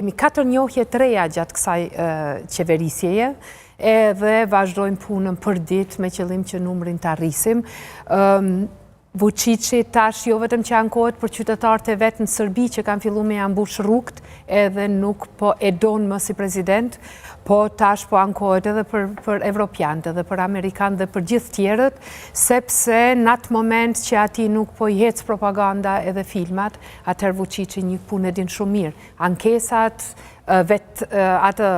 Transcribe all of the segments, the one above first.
Kemi 4 njohje të reja gjatë kësaj qeverisjeje, edhe vazhdojmë punën për ditë me qëllim që numrin ta rrisim. Vučići tash jo vetëm që ankohet për qytetarët e vet në Serbi që kanë fillu me ja mbush rrugët edhe nuk po e don më si president, po tash po ankohet edhe për, për evropianët, edhe për amerikanët dhe për gjithë tjerët, sepse në atë moment që atij nuk po i hec propaganda edhe filmat, atëherë Vučići një punë e din shumë mirë. Ankesat, vetë atë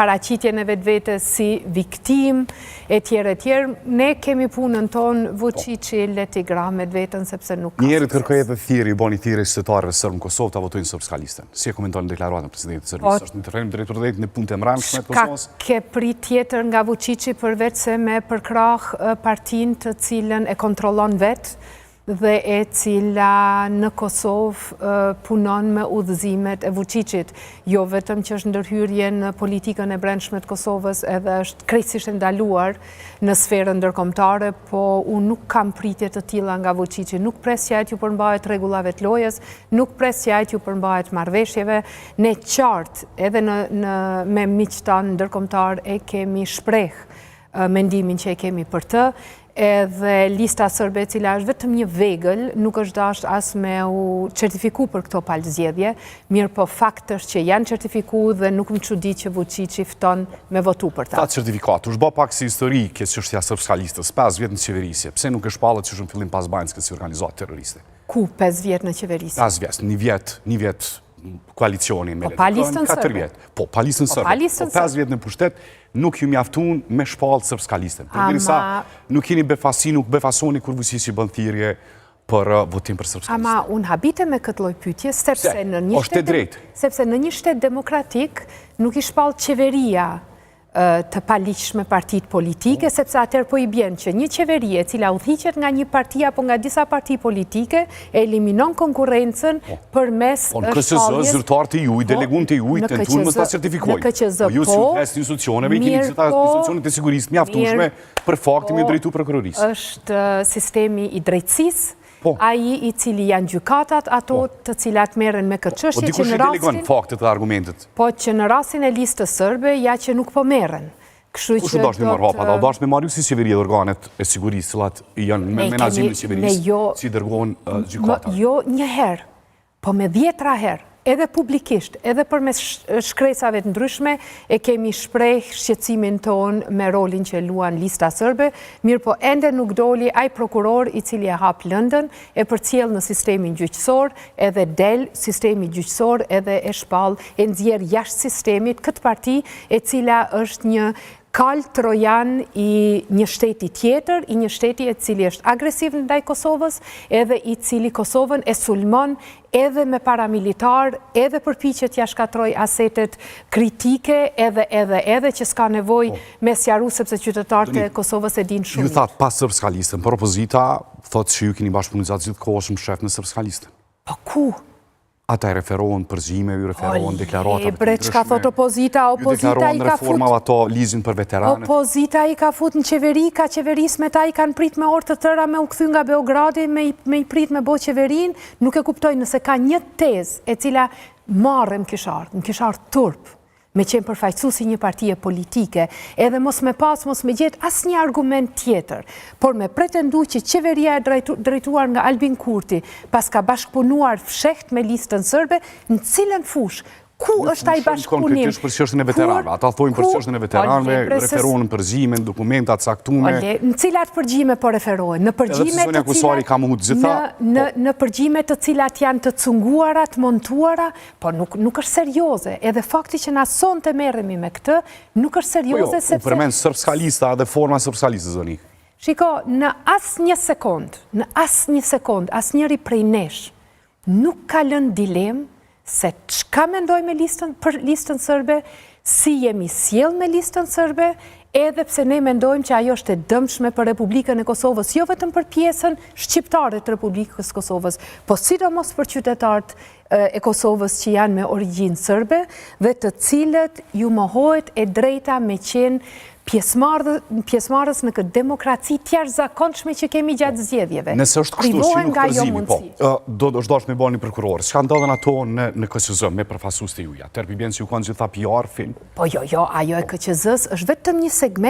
paraqitjen e vetvetes si viktimë, e tjerë, e tjerë. Ne kemi punën tonë, Vučići le t'i grahë me veten, sepse nuk ka Njëri kërkoi edhe thirrje, i bani thirrje qytetarëve sërbë në Kosovë ta votojnë Srpska listën. Si e komenton deklaratën e presidentit të Serbisë? Po, Është interferim drejtpërdrejt në punët e mbrendshme të Kosovës? Çka ke prit tjetër nga Vučići përveç se me përkrah partinë të cilën e kontrollon vetë, dhe e cila në Kosovë punon me udhëzimet e Vučićit. Jo vetëm që është ndërhyrje në politikën e brendshme të Kosovës edhe është krejtësisht e ndaluar në sferën ndërkombëtare, po unë nuk kam pritje të tilla nga Vučići. Nuk pres që ai t'ju përmbahet rregullave të lojës, nuk pres që ai t'ju përmbahet marrëveshjeve. Ne qartë edhe në, në me miqtë tanë ndërkombëtar e kemi shpreh mendimin që e kemi për të, edhe lista sërbe e cila është vetëm një vegël, nuk është dashtë as me u certifiku për këto palë zgjedhje, mirëpo fakt është që janë certifiku dhe nuk më çudit që Vučići fton me votu për ta. Ta certifikatë, është ba pak si histori kjo çështja Srpska listës, 5 vjet në qeverisje, pse nuk e shpallët që në fillim pas Banjskës si organizatë terroriste? Ku 5 vjet në qeverisje? 5 vjet, një vjet, një vjet koalicioni me po, pa listën sërbe. vjet. Po, pa listën po, sërbe. Po, 5 vjet në pushtet, nuk ju mjaftun me shpallë Srpska listën. Përderisa nuk jeni befasi, nuk befasoni kur Vučići bën thirrje për uh, votim për Srpska listën. Ama unë habitem me këtë lloj pyetje, sepse në një shtet sepse në një shtet demokratik nuk i shpall qeveria të paligjshme partitë politike, po. sepse atëherë po i bjen që një qeveri e cila udhëhiqet nga një parti apo nga disa parti politike, e eliminon konkurrencën po. përmes po, në KQZ, zyrtarët e juj, po, delegunt e juj, tentuan mos ta certifikojnë. Në KQZ, po, ju si udhëheqës të institucioneve, i keni gjitha institucionet e sigurisë mjaftueshme për faktin me drejtu prokurorisë. Është sistemi i drejtësisë, Po. Ai i cili janë gjykatat ato po. të cilat merren me këtë çështje po, që në rastin faktet dhe argumentet. Po që në rastin e listës sërbe ja që nuk po merren. Kështu që do të marrë hapat, a u dasht me marrë ju si qeveri dhe organet e sigurisë, cilat janë me menaxhimin e qeverisë, jo, si dërgohen gjykatat. Jo një herë, Po me dhjetra herë, edhe publikisht, edhe përmes shkresave të ndryshme, e kemi shpreh shqetësimin tonë me rolin që luan lista sërbe, mirëpo ende nuk doli ai prokuror i cili e hap lëndën, e përcjell në sistemin gjyqësor, edhe del sistemi gjyqësor edhe e shpall, e nxjerr jashtë sistemit këtë parti e cila është një Kalë trojan i një shteti tjetër, i një shteti e cili është agresiv ndaj Kosovës, edhe i cili Kosovën e sulmon edhe me paramilitar, edhe përpiqet t'ia shkatërrojë asetet kritike, edhe, edhe, edhe, që s'ka nevojë po. me sqaru sepse qytetarët e Kosovës e dinë shumë. Ju thatë pa Srpska listën, por opozita thotë që ju keni bashkëpunu gjatë gjithë kohës mshef me Srpska listën. Po ku? Ata i referohen përgjime, ju referohen deklaratave të ndryshme. Bre, çka thot opozita, opozita i ka fut... reformave ato ligjin për veteranët. Opozita i ka fut në qeveri, ka qeveris me ta, i kanë prit me orë të tëra me u kthy nga Beogradi, me i prit me bo qeverinë, nuk e kuptoj nëse ka një tezë e cila marre më kish ardhë, më kish ardhë turp, me qenë përfaqësues i një partie politike, edhe mos me pas, mos me gjetë asnjë argument tjetër, por me pretendu që qeveria e drejtuar nga Albin Kurti paska bashkëpunuar fsheht me listën sërbe, në cilën fushë, ku është ai bashkëpunim? Konkretisht për çështjen e veteranëve. Ata thonë për çështjen e veteranëve, referohen përgjime, dokumenta të caktuara. Në cilat përgjime po referohen? Në përgjime të cilat në në përgjime të cilat janë të cunguara, të montuara, Po nuk nuk është serioze, edhe fakti që na sonte merremi me këtë, nuk është serioze po jo, sepse U përmend Srpska lista dhe forma Srpska lista Donikë. Shiko, në asnjë sekond, në asnjë sekond, asnjëri prej nesh nuk ka lënë dilemë se çka mendoj me listën për listën sërbe, si jemi sjell me listën sërbe, edhe pse ne mendojmë që ajo është e dëmshme për Republikën e Kosovës, jo vetëm për pjesën shqiptare të Republikës së Kosovës, po sidomos për qytetarët e Kosovës që janë me origjinë sërbe dhe të cilët ju mohohet e drejta me qenë Pjesëmarrës në këtë demokraci të jashtëzakonshme që kemi gjatë zgjedhjeve. Nëse është kështu, si nuk përzimi, po, do të është dashtë me ba një prokuror. Çka ndodhën ato në, në KQZ me përfaqësuesit e juja? Atëherë pi bjen që ju kanë gjitha PR, film? Po jo, jo, ajo e KQZ-s është vetëm një segment.